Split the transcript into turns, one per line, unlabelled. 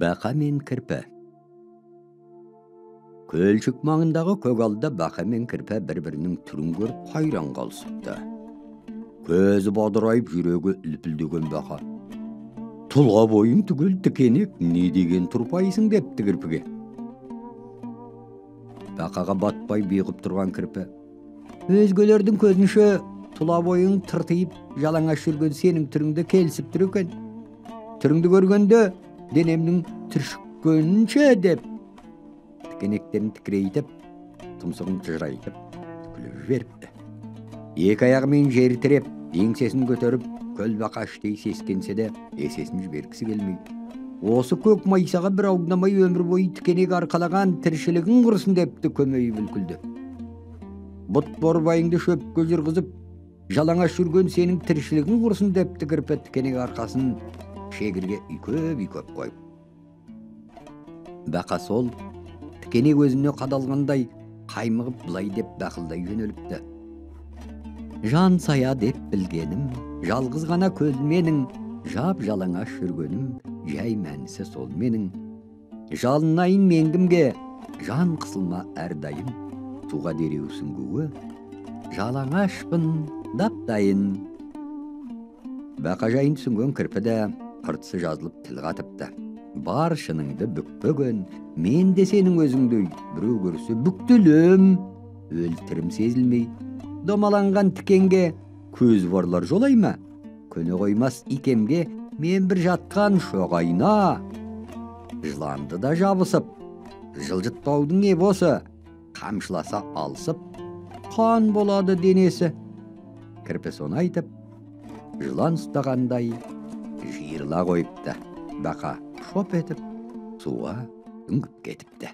Бақа мен кірпі. Көлшік маңындағы көгалда бақа мен кірпі бір-бірінің түрін көріп қайран қалысыпты. Көзі бадырайып, жүрегі үлпілдеген бақа: «Тұлға бойың түгел тікенек, не деген тұрпайсың?» – депті кірпіге. Бақаға батпай бұйығып тұрған кірпі: «Өзгелердің көзінше тұла бойың тыртиып жалаңаш жүрген сенің түріңді келісіп тұр екен. Түріңді көргенде денемнің түршіккенінше», – деп тікенектерін тікірейтіп, тұмсығын тыжырайтып күліп жіберіпті. Екі аяғымен жер тіреп, еңсесін көтеріп, көлбақа іштей сескенсе де, есесін жібергісі келмей: «Осы көк майсаға бір аунамай өмір бойы тікенек арқалаған тіршілігің құрысын», – депті көмейі бүлкілдеп. «Бұт борбайыңды шөпке жүргізіп, жалаңаш жүрген сенің тіршілігің құрысын», – депті кірпі тікенек арқасын шегірге үйкеп-үйкеп қойып. Бақа сол тікенек өзіне қадалғандай қаймығып, былай деп бақылдай жөнеліпті: «Жан сая деп білгенім, жалғыз ғана көл менің, жап жалаңаш жүргенім, жай мәнісі сол менің. Жалынайын мен кімге, жан қысылма әрдайым, суға дереу сүңгуі, жалаңашпын дап-дайын». Бақа жайын түсінген кірпі де қыртысы жазылып тіл қатыпты: «Бар шыныңды бүкпеген, мен де сенің өзіңдей біреу көрсе бүктілем, өлтірім сезілмей домаланған тікенге көз барлар жолай ма? Көне қоймас икемге мен бір жатқан шоғайна. Жыланды да жабысып жылжытпаудың ебосы, қамшыласа алысып қан болады денесі». Кірпі соны айтып, жылан ұстағандай жиырыла қойыпты. Бақа шоп етіп суға үңгіп кетіпті.